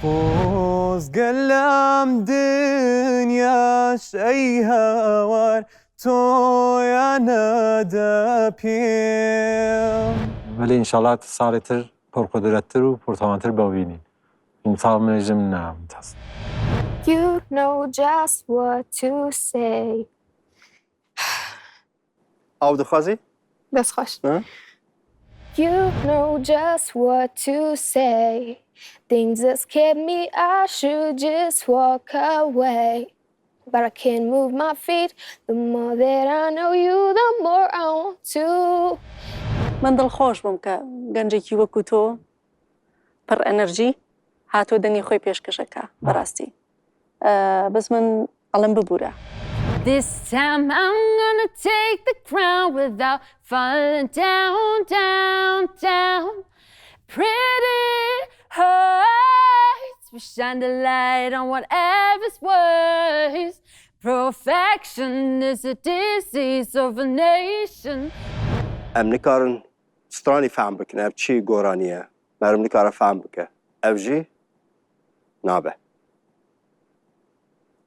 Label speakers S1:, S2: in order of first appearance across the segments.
S1: خۆزگە لەم دنیاش ئەی هاوار تۆیان نەدەپێم.
S2: بەلی ئینشاڵا ساڵی تر پڕقودرەتتر و پڕتەوانتر ببینین. ئیمساڵ منیشم نا متاسف.
S3: You know just what to say.
S4: ئاو دەخوازی؟
S3: دەست خۆش. You know just what to say. Things that scare me, I should just walk away. But I can't move my feet. The more that I know you, the more I want to.
S5: من دڵخۆش بووم کە گەنجێکی وەکو تۆ پڕ ئەنەرجی هاتووە دەنگی خۆی پێشکەشەکە بەڕاستی بەس من ئەڵێم ببورە.
S6: This time I'm gonna take the crown without falling down, down, down. Pretty hearts, we shine the light on whatever's worse. Perfection is a disease of a nation.
S4: ئەم نکارن سترانی فام بکن ئەv چی گۆرانیە مەرم نکارە فام بکە ئەv ژی نابە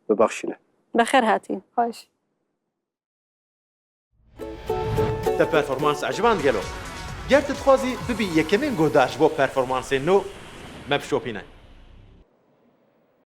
S4: ببەخشینە.
S5: بەخێر هاتی.
S3: خۆش.
S7: Te performans eciband gelo? Ger tu dixwazî bibî yekemîn guhdar ji bo performansên nû, me bişopîne.